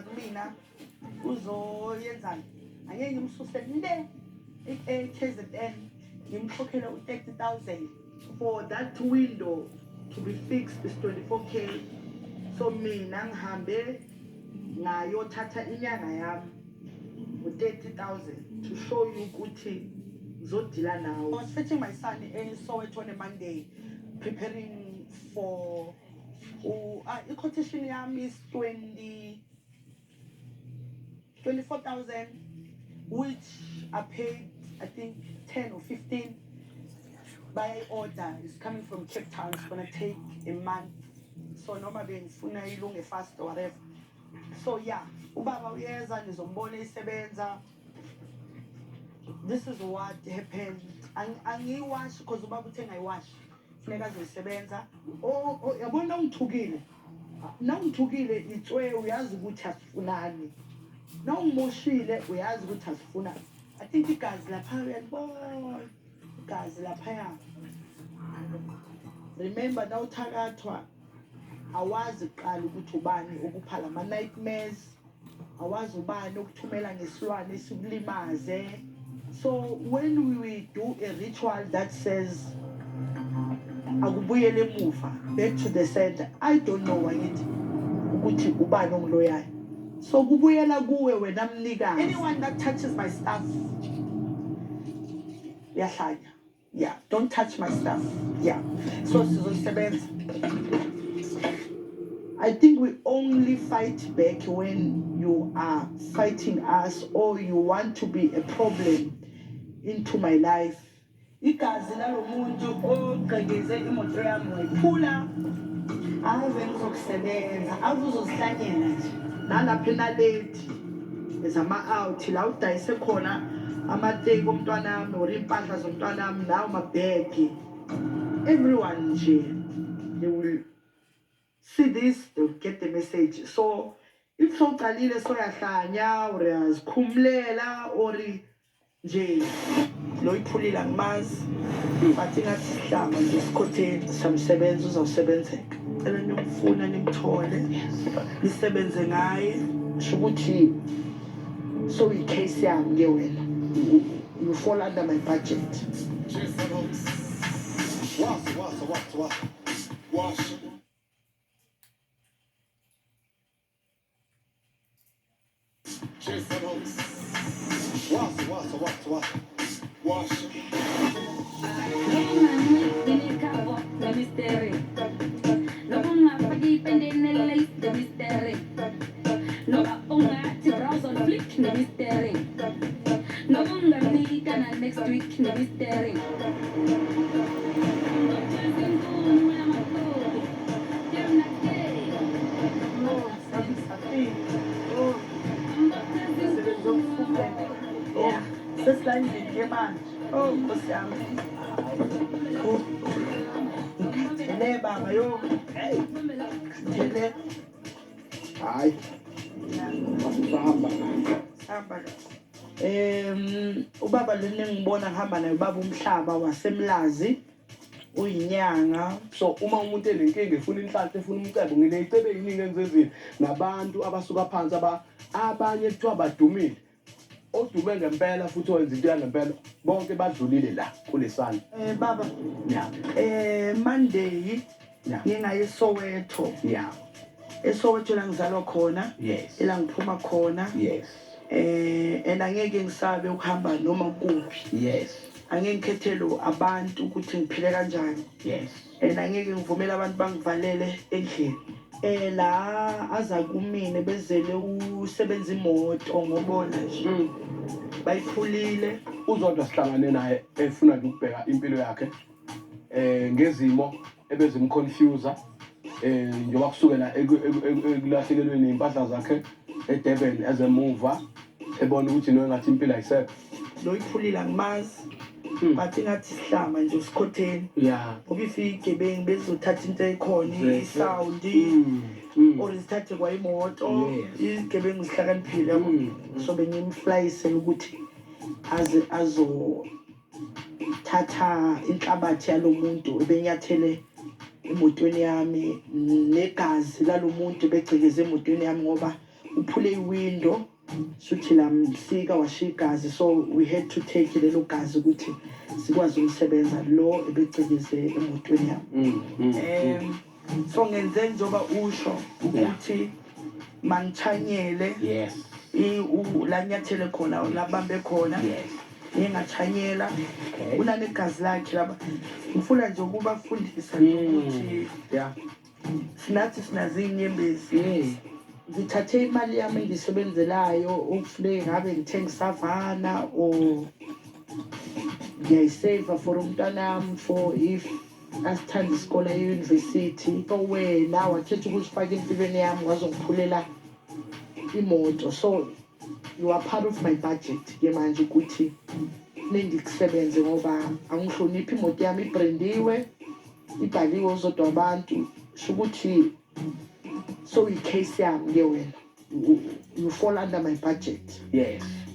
Kumina uzoyenzani? Angeke ngimsuse le e-KZN, ngimkhokhele u-30,000 for that window to be fixed is 24K. So mina ngihambe ngayothatha inyanga yami u-30,000 to show you ukuthi ngizodila nawe. I was fetching my son eSoweto on a Monday, preparing for i-quotation yami is 20 24,000, which I paid, I think, 10 or 15 by order. It's coming from Cape Town. It's gonna take a month. So noma bengifuna ilunge fast or whatever. So yeah, ubaba uyeza, nizombona isebenza. This is what happened. Angiyiwashi because ubaba uthe ngayiwashi. Funeka azoyisebenza. Oh, yabona ungithukile. Nawungithukile itswe, uyazi ukuthi asifunani. Nawungimoshile uyazi ukuthi asifunani. I think igazi lapha, uyalibona igazi laphaya. Remember, nawuthakathwa awazi kuqala ukuthi ubani okupha lama nightmares, awazi ubani okuthumela ngesilwane sikulimaze. So when we do a ritual that says akubuyele emuva, back to the center, I don't know angithi ukuthi ubani ongiloyayo. So kubuyela kuwe wena mnikazi. Anyone that touches my stuff uyahlanya. Yeah, don't touch my stuff. Yeah, so sizoyisebenza. I think we only fight back when you are fighting us or you want to be a problem into my life. Igazi lalo muntu ogqekeze imoto yami wayiphula, ave ngizokusebenza, ave uzozihlanyela nje. Nalapha eNaledi ezama-out la udayise khona amateki omntwanami or iy'mpahla zomntwanami nawo mabhegi. Everyone nje, they will see this, they will get the message. So if sowuqalile soyahlanya or uyazikhumulela or nje lo iphulile angimazi, but ingathi sihlamba nje esikhotheni siyamsebenza, uzawusebenzeka. Cela niyomfuna nimthole, nisebenze ngaye. Sho ukuthi soyi-case yami ke wena, you fall under my budget. Wash, wash, wash, wash, wash. Wash, wash, wash, wash, wash. Nginekavo no-mystery. Noma ungafaki ipende ne-lace no-mystery. Noma ungathi brows on fleek no-mystery. Noma unganika na next week no-mystery. Inkulu yamakhulu. Oh, oh, umsebenzi omfuhleke. Yeah, sesilayinini ke manje. Oh, nkosi yami. Oh, ngikhathele baba yo. Hey, ngikhathele. Hayi, usahamba kahle. Sihamba kahle. Ubaba lona engibona ngihamba naye, ubaba umhlaba waseMlazi, uyinyanga. So uma umuntu enenkinga, efuna inhlanhla, efuna umcebo, nginey'cebe ey'ningi engizenzile nabantu abasuka phansi, abanye kuthiwa badumile, odume ngempela futhi owenza into yangempela, bonke badlulile la kulesandla. Baba, Monday ngingaye eSoweto. ESoweto la ngizalwa khona, ela ngiphuma khona. And angeke ngisabe ukuhamba noma kuphi. Angeke ngikhethele abantu ukuthi ngiphile kanjani. And angeke ngivumele abantu bangivalele endlini. La aza kumina bezele usebenza imoto ngobona nje. Bayiphulile. Uzodwa sihlangane naye efuna nje ukubheka impilo yakhe ngezimo ebezimconfuse, njengoba kusukela ekulahlekelweni impahla zakhe eDurban ezemuva, ebona ukuthi no, engathi impilo ayisekho. Lo iphulile angimazi. But ingathi sihlamba nje usikhotheni. Ngoba ifike igebengu bezothatha into ekhona, i-sound or zithathe kwa imoto. Izigebengu zihlakaniphile yabo. So bengimflayisela ukuthi aze azothatha inhlabathi yalomuntu ebenyathele emotweni yami negazi lalomuntu begcekeze emotweni yami, ngoba Uphule iwindow, shuthi lamsika, washiya igazi, so we had to take lelo gazi ukuthi sikwazi umsebenza lo ebecekeze emotweni yami. So ngenze njengoba usho ukuthi mangithanyele la nyathele khona, labambe khona, ngingachanyela. Unanegazi lakhe laba. Ngifuna nje ukubafundisa nje ukuthi sinathi sinazo iy'nyembezi. Ngithathe imali yami engiyisebenzelayo, okufuneke ngabe ngithenga isavana or ngiyayiseva for umntanami, for if asithanda isikole e-university. So wena wakhetha ukuzifaka empilweni yami, wazongiphulela imoto, so you are part of my budget ke manje, ukuthi nengikusebenze ngoba angihloniphi. Imoto yami ibrandiwe, ibhaliwe uZodwa Abantu, sho ukuthi so i-case yami ke wena, you fall under my budget.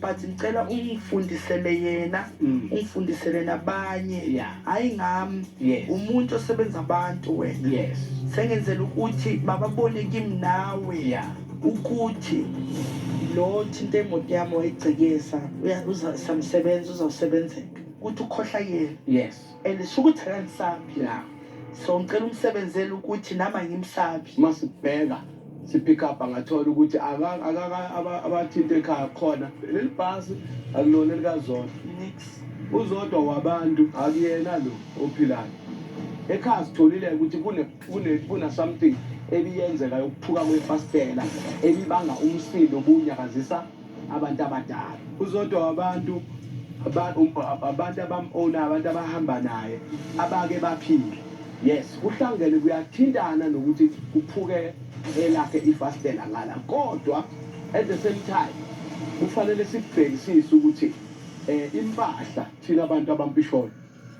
But ngicela ungifundisele yena, ungifundisele nabanye, hayi ngami, umuntu osebenza abantu wena. Sengenzela ukuthi bababone kimi nawe ukuthi lo thinta imoto yami wayigcekeza, samsebenza, uzawusebenzeka ukuthi ukhohlakele and sho ukuthi akangisabi. So ngicela umsebenzele ukuthi nami angimsabi. Masibheka, sipick up, angathola ukuthi abathinta ekhaya khona, leli bhasi akulona elikaZodwa. Nix. UZodwa Wabantu akuyena lo ophilayo ekhaya. Sitholile ukuthi kuna something ebiyenzeka yokuphuka kwefasitela ebibanga umsindo obunyakazisa abantu abadala. UZodwa Wabantu, abantu abam-owna, abantu abahamba naye, abake baphile, yes, kuhlangene, kuyathintana nokuthi kuphuke elakhe ifasitela ngala, kodwa at the same time kufanele sikubhekisise ukuthi impahla, thina abantu abampisholo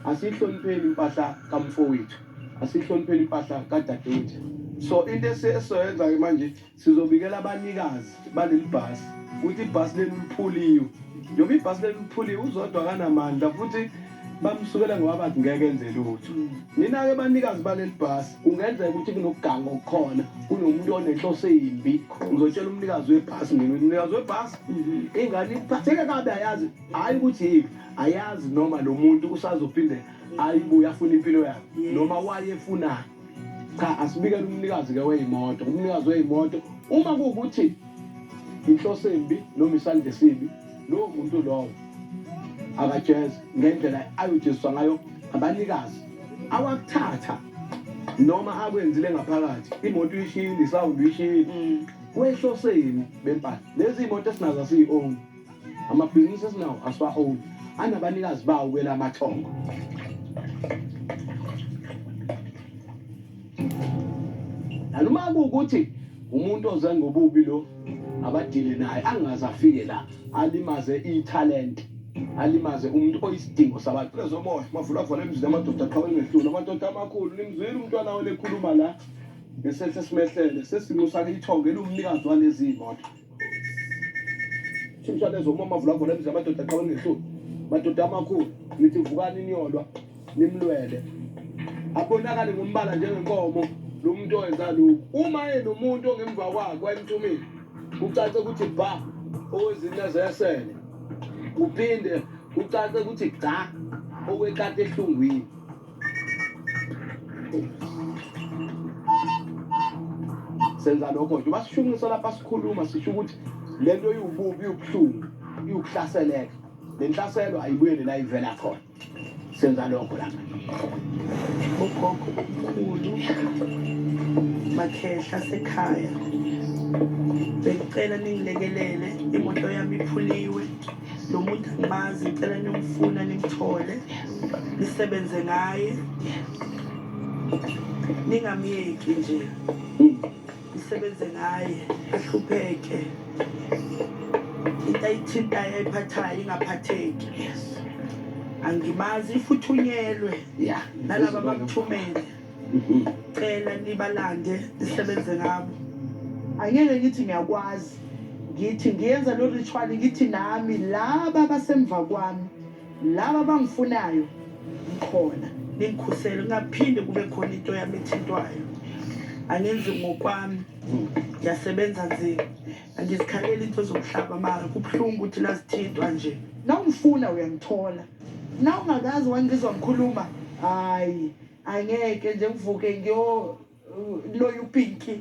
asiyihlonipheni impahla kamfowethu, asiyihlonipheni impahla kadadewethu. So into esizoyenza-ke manje, sizobikela abanikazi baleli bhasi ukuthi ibhasi leli liphuliwe. Njengoba ibhasi leli liphuliwe, uZodwa akanamandla futhi bamsukela ngoba bathi ngeke enze lutho. Nina-ke banikazi baleli bhasi, kungenzeka ukuthi kunokuganga okukhona, kunomuntu onenhloso embi. Ngizotshela umnikazi webhasi mina, umnikazi webhasi, ingane iphatheke kabi, ayazi hhayi ukuthi yini, ayazi noma lo muntu usazophinde ayibuye afune impilo yakhe noma wayefunani. Cha, asibikele umnikazi-ke wey'moto, umnikazi wey'moto, uma kuwukuthi inhloso embi noma isandla esibi, lowo muntu lowo akajeze ngendlela ayojeziswa ngayo abanikazi awakuthatha noma akwenzile ngaphakathi. Imoto uyishiyile, isawundi uyishiyile, wehloseni bempahla. Lezi imoto esinazo asiyi-own, amabhizinisi esinawo asiwa-own, anabanikazi bawo kwelamathongo. Nanoma kuwukuthi umuntu oze ngobubi lo, abadile naye, angaze afike la alimaze ithalente, alimaze umuntu oyisidingo sabantu. Lezomoya mavula avala emzini, amadoda aqhawe ngehlula, amadoda amakhulu. Nimzwile umntwana welekhuluma la ngesehle simehlele sesimusa-ke ithongo elumnikazi walezi imoto. Simshalezo uma mavula avala emzini, amadoda aqhawe ngehlula, madoda amakhulu, ngithi vukani niyolwa, nimlwele, abonakale ngombala njengenkomo lo muntu owenza lokhu. Uma enomuntu ongemva kwakhe wayemthumile, kucace ukuthi ba owezinto zesele, kuphinde kucace ukuthi cha, okwekati ehlungwini. Senza lokho nje basishunqisa lapha, sikhuluma sisho ukuthi lento iwububi, iwubuhlungu, iwukuhlaseleka. Le nhlaselo ayibuyele la ivela khona. Senza lokho lapha. Bogogo, bomkhulu, makhehla sekhaya, bengicela ningilekelele, imoto yami iphuliwe. Lo muntu angimazi, ngicela niyomfuna, nimthole, nisebenze ngaye, ningamyeki nje, nisebenze ngaye ahlupheke, into ayithintayo, ayiphathayo ingaphatheki. Angimazi futhi unyelwe nalaba bamthumele. Cela nibalande, nisebenze ngabo. Angeke ngithi ngiyakwazi, ngithi ngiyenza lo ritual, ngithi nami laba abasemva kwami, laba abangifunayo, ngikhona, ningikhusele, kungaphinde kube khona into yami ethintwayo. Angenzi ngokwami. Ngiyasebenza nzima, angizikhaleli into zomhlaba, mara kubuhlungu ukuthi nazithintwa nje. Nawungifuna uyangithola, nawungakazi wangizwa ngikhuluma, hayi, angeke nje ngivuke ngiyo loya upinki.